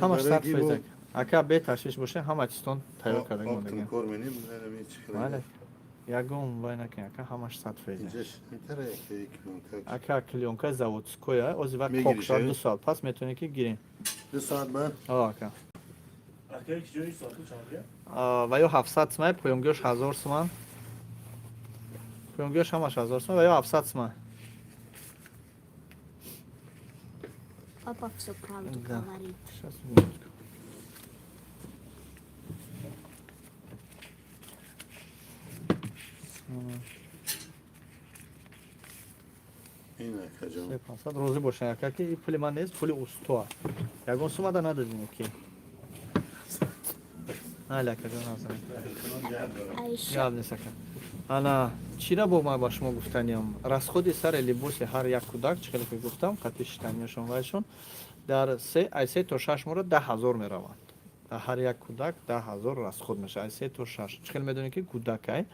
Ҳамаш 100%, ака, беташвиш боше, ҳама чизтон тайёр карда. Оптом кор менем. Бале, ягон вай накун, ака, ҳамаш 100%. Ака, клёнка заводскоя, ози вақт кок шавад, 2 соат пас метавонед, ки гирем. 2 соат ба? О, ака. Ва ё 700 сумай, поёнгиёш 1000 суман, поёнгиёш ҳамаш 1000 суман ва ё 700 суман. Папа все правду Да. говорит. Сейчас, минутку. Ин, акаҷон. Се 500, розӣ бошед, ака, ки и пули ман нест, пули устоа. Ягон сумада надодем, ки. Айли, акаҷон, азам. А еще Гап нест, ака. Ана, чира бо ман ба шумо гуфтаниям? Расходи сари либоси ҳар як кӯдак, чӣ хеле ки гуфтам, қати шитаниашон вайшон, дар се, ай 3 то 6 моҳра 10 000 мераванд. Дар ҳар як кӯдак 10 000 расход мешавад, ай 3 то 6. Чӣ хел медонед, ки кӯдакай?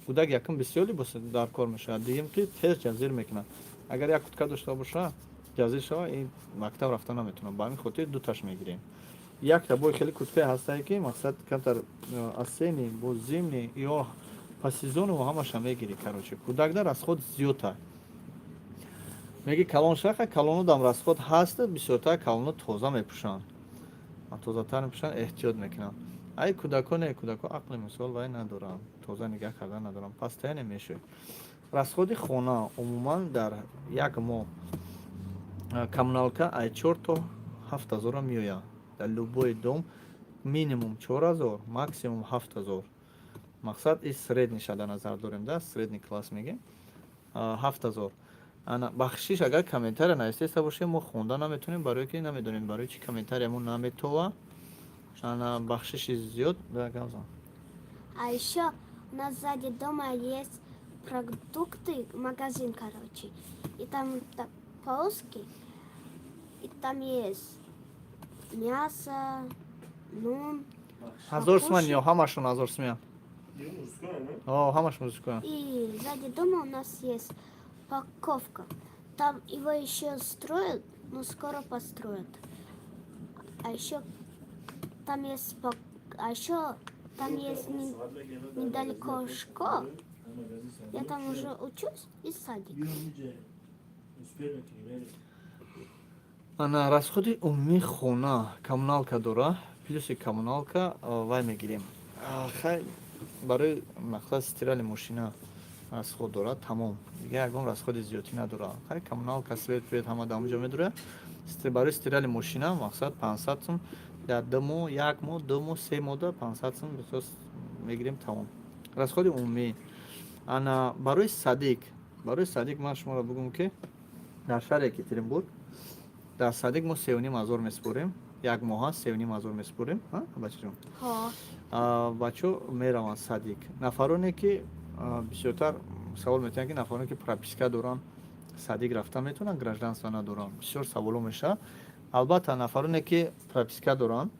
Кӯдак якум бисёр либос дар кор мешавад, дуюм, ки тез ҷазир мекунад. Агар як куртка дошта боша, ҷазир шава, ин мактаб рафта наметавонад. Ба ҳамин хотир дуташ мегирем. Якта бой хеле курткае ҳастае, ки мақсад камтар осенний, бо зимний ё по сезону ҳамаша мегирӣ. Короче, кӯдакда расход зиёдта. Меги калон шаха, калонудам расход ҳаст, бисёртар калону тоза мепӯшанд, тозатар мепӯшанд, эҳтиёт мекунанд. Ай кӯдаконе, кӯдако ақли мисол вай надоранд, тоза нигаҳ кардан надоранд, постоянно мешӯяд. Расходи хона умуман дар як моҳ, коммуналка, ай 4 то 7 ҳазора меояд. Дар любой дом минимум 4000, максимум 7000. Мақсад, и средний ша дар назар дорем, да, средний класс мегем, 7000. Ана, бахшиш, агар комментария навистеста бошем, мо хонда наметонем, барое ки намедонем, барои чи комментария мо наметова. Ана, бахшиши зиёд, да, гавзан. А еще у нас сзади дома есть продукты, магазин, короче. И там так полоски, и там есть мясо, нун. 1000 суман ё ҳамашон 1000 суман? О, ҳамаш мужское. И сзади дома у нас есть парковка. Там его еще строят, но скоро построят. А еще там есть а еще там есть недалеко школа. Я там уже учусь, и садик. Ана, расходи умумии хона, коммуналка дора, плюси коммуналка вай мегирем. Хай, барои мақсад стирали мошина расход дорад, тамом, дига ягон расходи зиёдтӣ надорад. Хай, коммуналка, свет, свет ҳама дар онҷо медорад. Барои стирали мошина мақсад 500 сум дар 2 моҳ, як моҳ, 2 моҳ, 3 моҳда 500 сум бисёр мегирем, тамом. Расходи умумӣ. Ана, барои садик ман шуморо бигӯм, ки дар шаҳри Екатеринбург дар садик мо 3,5 ҳазор месупорем, як моҳа 3,5 ҳазор месупорем, бачаҷон. Ҳо. Бачаҳо мераванд садик. Нафароне ки бисёртар савол метиҳанд, ки нафароне ки прописка доранд, садик рафта метавонанд, гражданство надоранд, бисёр саволо мешавад. Албатта, нафароне ки прописка доранд,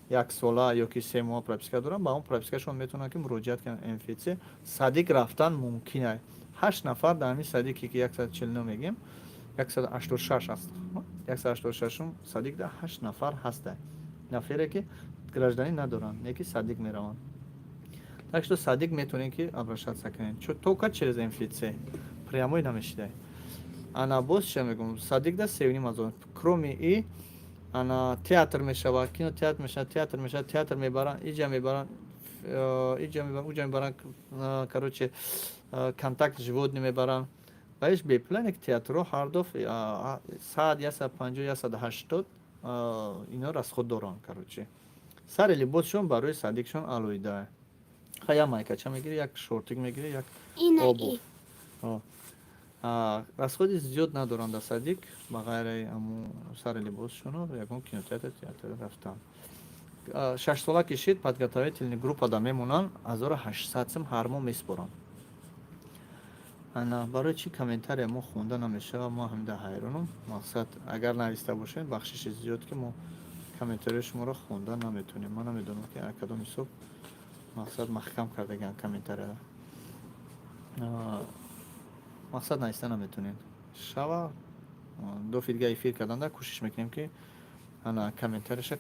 як сола ё ки 3 моҳ прописка доранд, ба он пропискашон метавонанд, ки муроҷиат кунанд МФЦ, садик рафтан мумкин аст. Ҳашт нафар дар ҳамин садике ки 149 мегем, 186 аст, 186-ум садикда ҳашт нафар ҳаста, нафаре ки гражданин надоранд, не ки садик мераванд. Так что садик метавонед, ки обращаться кунед, только через МФЦ, прямой намешидай. Ана, боз чия мегӯм: садикда 3,5 ҳазор. Кроме и ана, театр мешавад, кинотеатр мешавад, театр мешавад, театр мебаранд, иҷа мебаранд, иҷа мебаранд, уҷа мебаранд, короче, контакт животный мебаранд. Ва иш бепула не, ки театрҳо ҳар дафъ 100, 150, 180 ино расход доранд. Короче, сари либосшон барои садикшон алоҳида. Ха, як майкача мегири, як шортик мегири, як обув. Расходи зиёд надоранд дар садик, ба ғайри аму сари либосшоно, ягон кинотеатр, театр рафтан. 6 сола кишид, подготовительный группада мемонанд, 1800 сум ҳар моҳ месупоранд. Ана, барои чӣ комментария мо хонда намешавад, мо ҳамида ҳайронам. Мақсад, агар нависта бошем, бахшиши зиёд, ки мо комментарияи шуморо хонда наметавонем. Ман намедонам, ки кадом ҳисоб мақсад маҳкам кардагиан комментарияро, мақсад нависта наметавонед. Шава дофи дига эфир карданда кӯшиш мекунем, ки ана комментарияша.